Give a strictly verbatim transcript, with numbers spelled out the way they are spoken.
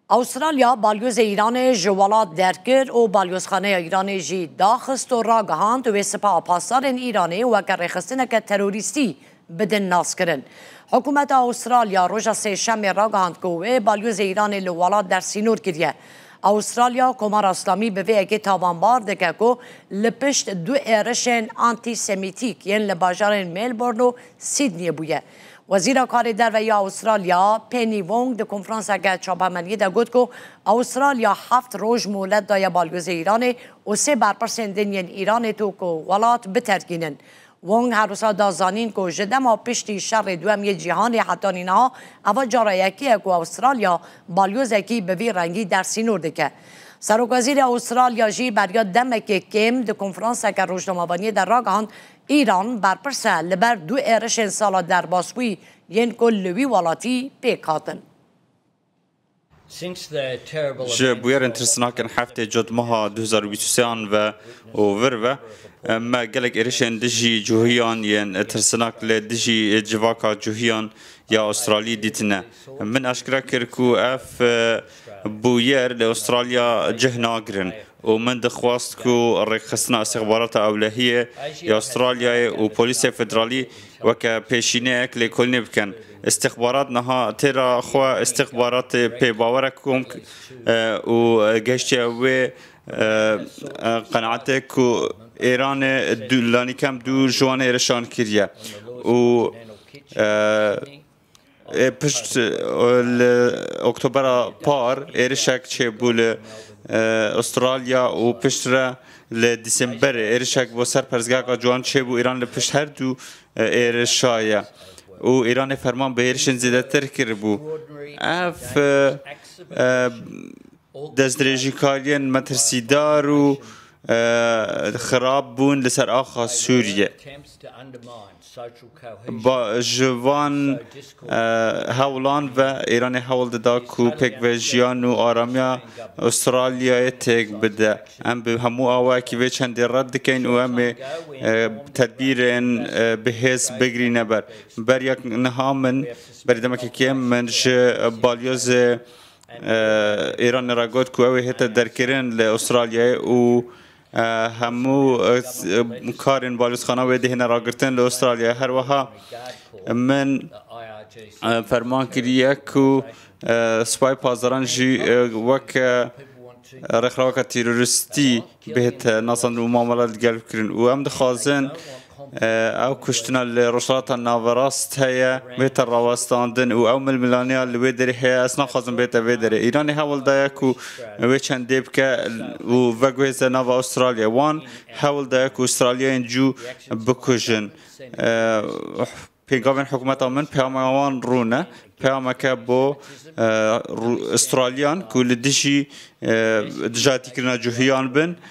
Awustralya balyozê Îranê ji welat derkir û balyozxaneya Îranê jî daxist û ragihand wê Sipaha Pasdarên Îranê weke rêxistineke terorîstî bidin naskirin. Hikûmeta Awustralya roja Sêşemê ragihand ku wê balyozê Îranê li welat dersînor kiriye. Awustralya Komara Îslamî bi vê yekê tawanbar dike ku li pişt du êrişên antîsemîtîk yên li bajarên Melbourne û Sydneyê bûye. Wezîra Karê Derve ya Awustralya, Penny Wong, di konferanseke çapemeniyê de got ku Awustralya heft roj molet daye balyozê Îranê û sê berpirsên din yên Îranê tu ku welat biterkînin. Wong her wisa da zanîn ku ji dema piştî şerê duem yê cîhanê hetanî niha eva cara yekê ye ku Awustralya balyozekî bi vî rengî dersînor dike. Serokwezîrê Awustralya jî beriya demekê kêm di konferanseke rojnamevaniyê de ragihand, Îran berpirs e li ber du êrişên sala derbasbûyî yên ku li wî welatî pêk hatin. Ji bûyerên tirsinak ên heftê Cotmeha du hezar û bîst û sê an ve û vir ve, me gelek êrişên dijî cihûyan yên tirsinak li dijî civaka cihûyan ya Australî dîtine. Min aşkera kir ku ev, e, bûyer li Australya cih nagirin û min dixwest ku rêkxistina îstixbarata ewlehiyê ya Australyayê û Polîsê Federalî weke pêşîneyek lêkolînê bikin. Îstixbarat niha têra xwe îstixbaratê pêbawerek kom, e, û gehiştiye wê, e, e, qenaetê ku Îranê du, lanîkem du ji wan êrişan kiriye û, e, ê pişt, e, li Oktobera par êrişek çêbû li, e, Australya û piştre li Dîsemberê êrişek bo ser perstgeheka ciwan çêbû. Îran li pişt her du, e, êrişa ye û Îranê ferman bi êrişên zêdetir kiribû. Ev, e, e, destdirêjîkariyên metirsîdar û, e, xirab bûn li ser axa Sûriyê. Ba, ji van, e, hewlan ve Îranê hewl dida ku pêkvejiya nû aramiya Australyayê têk bide. Em bi hemû awayekî vê çendê red dikeyin û em ê, e, tedbîrên, e, bihêz bigirîne ber. Beriya niha min, berî demekê kêm min ji balyozê, e, Îranê re got ku ew ê hête derkirin li Australyayê û, e, hemû, e, karên balyozxana wê dihêne ragirtin li Australyayê. Her wiha min, e, ferman kiriye ku, e, Sipayê Pasdaran jî, e, weke rêkxraweke terorîstî bihête nasandin û muamele digel bikirin. Û em dixwazin, e, ew kuştina li Rojhilata Naverast heye bihête rawestandin û ew milmilaniya li wê derê heye, ez naxwazim bihête vê derê. Îranê hewl daye ku wê çendê bike û veguhêze nava Australya. Wan hewl daye ku Australyayên cû bikujin. E, Pêngavên hikûmeta min peyama wan rûne. Peyameke bo, e, Rû-, Australyan ku li dijî, e, dijatîkirina cihûyan bin,